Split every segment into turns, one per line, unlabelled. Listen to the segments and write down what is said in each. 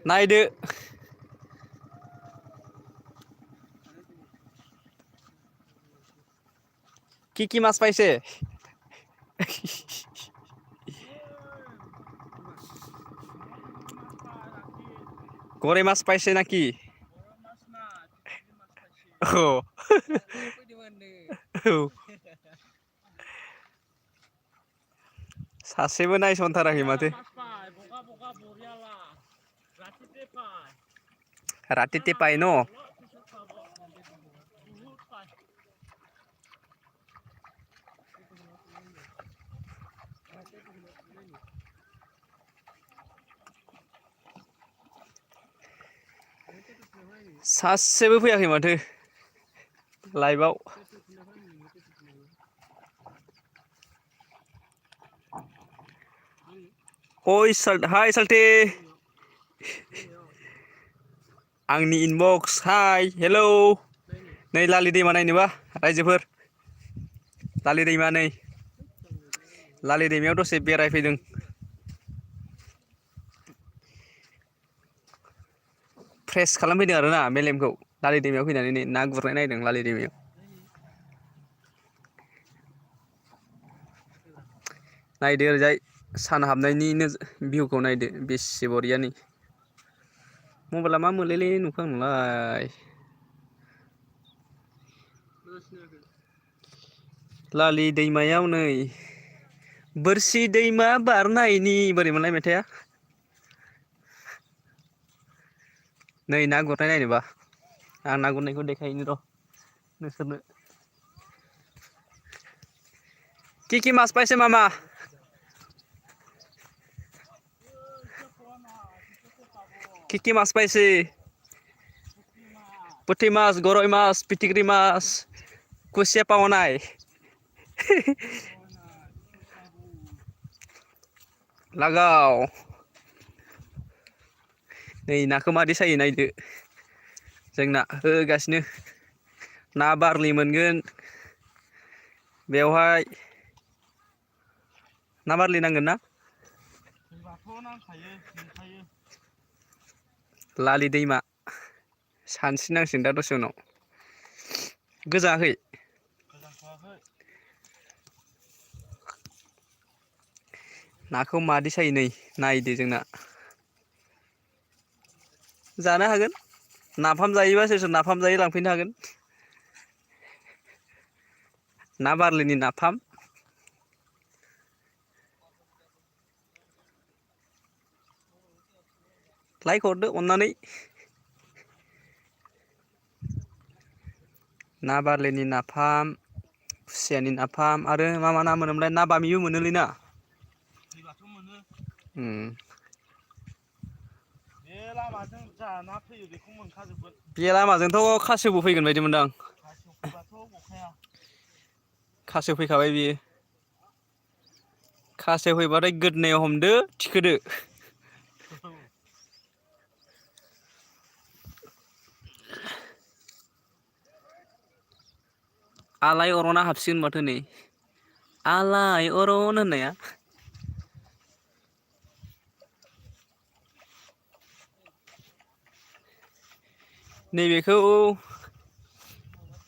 नायदो কি মাছ পাইছে গৰৈ মাছ পাইছে নাকি औ औ सासेबो नायसनथाराखै माथो रातिते पाय न सासेबो फैयाखै माथो लाइभआव हाय साल्थे आंनि इनबक्स हाय हेलौ नै लालि दैमा नायनोबा रायजोफोर लालि दैमा नै लालि दैमायाव दसे बेरायफैदों फ्रेस खालामफैदों आरोना मेलेमखौ लालि दैमायाव फैनानै ना गुरनाय नायदों लालि दैमायाव नायदो ओरैजाय सान हाबनायनि भिउखौ नायदो बेसे बरियानि मबाइला मा मोनलायलै नुफ्लांलाय लालि दैमायाव नै बोरसि दैमा बारनायनि बोरैमोनलाय मेथाइआ नै ना गुरनाय नायनोबा आं ना गुरनायखौ देखायनो र' नोंसोरनो कि मास पाइसे मामा कि मास पाइसे पुथि मास गरई मास फिथिख्रि मास कुसिया पावा नाय लागाव नै नाखौ मादै सायो नायदो जोंना होगासिनो ना बारलि मोनगोन बेवहाय ना बारलि नांगोन ना लालि दैमा सानस्रिनांसिगोन दा दसे उनाव गोजाङाखै नाखौ मादै सायो नै नायदो जोंना जानो हागोन नाफाम जायोबा सोर सोर नाफाम जायो लांफैनो हागोन ना बारलिनि नाफाम लाइक हरदो अननानै ना बारलिनि नाफाम खुसियानि नाफाम आरो मा मा ना मोनोमोनलाय ना बामिबो मोनोलै ना बे लामाजों जा ना फैयो बेखौ मोनखाजोबगोन बे लामाजोंथ' खासेवबो फैगोन बायदि मोनदों खासेव फैखाबाय बियो खासेव फैबाथाय गोदनायाव हमदो थिखोदो आलाय अरना हाबसिगोन माथो नै आलाय अरन होननाया नैबेखौ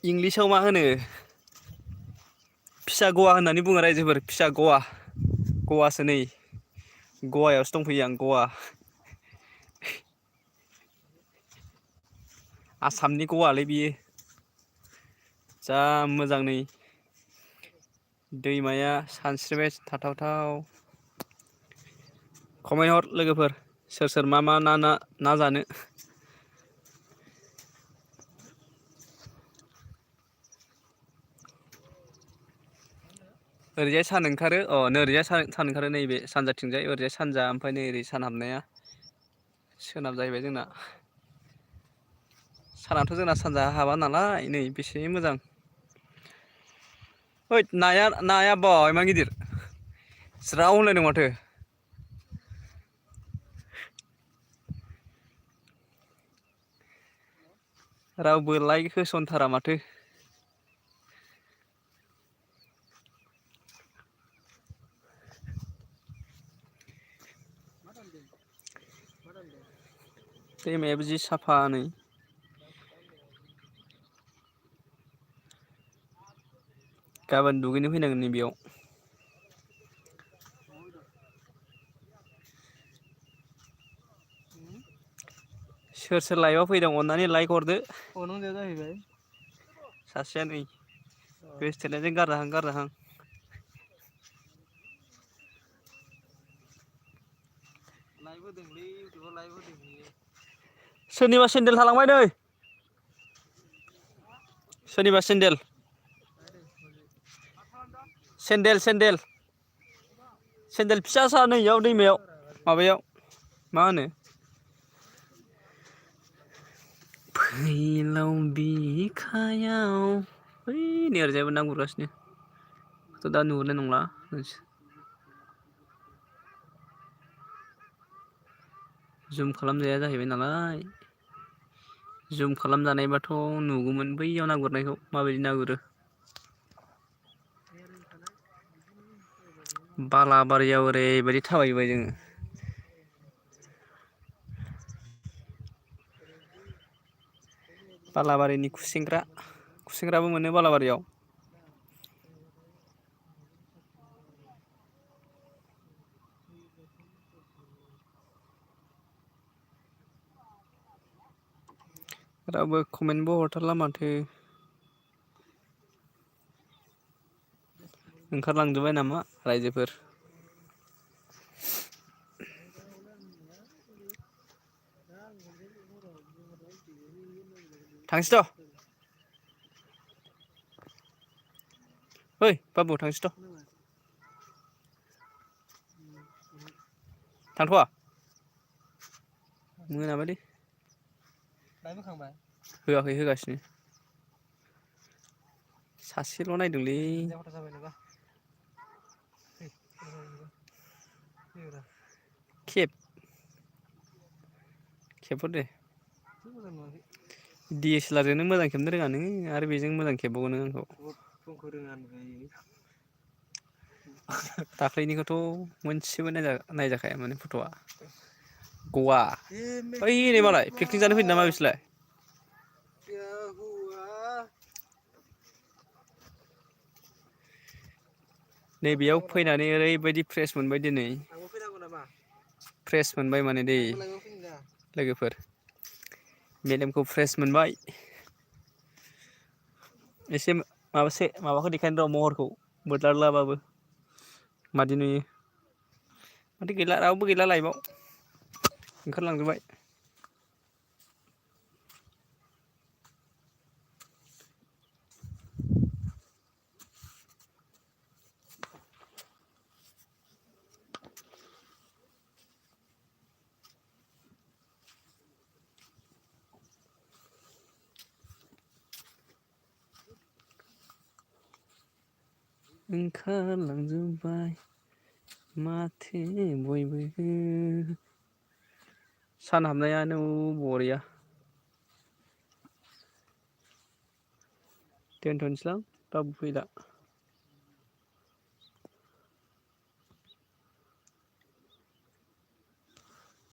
इंलिसाव मा होनो फिसा गवा होननानै बुङो रायजोफोर फिसा गवा गवासो नै गवायावसो दंफैयो आं गवा आसामनि गवालै बियो जा मोजां नै दैमाया सानस्रिबाय थाथावथाव कमेन्ट हर लोगोफोर सोर सोर मा मा ना जानो ओरैजाय सान ओंखारो नै ओरैजाय सान ओंखारो नैबे सानजाथिंजाय ओरैजाय सानजा ओमफ्राय नै ओरै सान हाबनाया सोनाब जाहैबाय जोंना सानाथ' जोंना सानजा हाबा नालाय नै बेसे मोजां ओइद नाया बा इमान गिदिर ज्राव होनलायदों माथो रावबो लाइक होसनथारा माथो दैमायाबो जि साफा नै। गाबोन दुगैनो फैनांगोन नै बेयाव। सोर सोर लायबा फैदों अननानै लाइक हरदो। जाहैबाय सासेया नै गोसथोनायजों गारजाहां गारजाहां। सोरनिबा सेन्देल थालांबाय नै। सोरनिबा सेन्देल। सेन्देल सेन्देल। सेन्देल फिसा सा नैयाव दैमायाव माबायाव मा होनो। फैलाव बिखायाव है नै ओरैजायबो ना गुरगासिनो दा नुहुरनाय नंला। जुम खालामजाया जाहैबाय नालाय। जुम खालामजानायबाथ' नुगौमोन बैयाव ना गुरनायखौ माबायदि ना गुरो। बालाबारियाव ओरैबायदि थाबायबोबाय जोङो। बालाबारिनि खुसेंग्राबो मोनो बालाबारियाव। रावबो कमेन्टबो हरथारला माथो। ओंखारलांजोब्बाय नामा रायजोफोर। थांसैथ'। ओइ बाबु थांसैथ'। थांथ'वा मोनाबायलै। होआखै होगासिनो। सासेल' नायदोंलै। खेब खेबहर दे। DSLR जोंनो मोजां खेबनो रोङा नोङो आरो बेजों मोजां खेबबावो नों आंखौ। दाख्लैनिखौथ' मोनसेबो नायजाखाया माने फट'आ। गवा ओइ नै मालाय पिकनिक जानो फैदों नामा बिसोरलाय। नैबेयाव फैनानै ओरैबायदि फ्रेस मोनबाय दिनै। फ्रेस मोनबाय माने दै लोगोफोर। मेलेमखौ फ्रेस मोनबाय। एसे माबाखौ देखायनो र' महरखौ बोदलादलाबाबो। मादि नुयो माथो गैला रावबो गैला लाइभआव ओंखारलांजोब्बाय। ओंखारलांजोब्बाय माथो बयबो। सान हाबनायानो बरिया। दोनथ'नोसैलां रावबो फैला।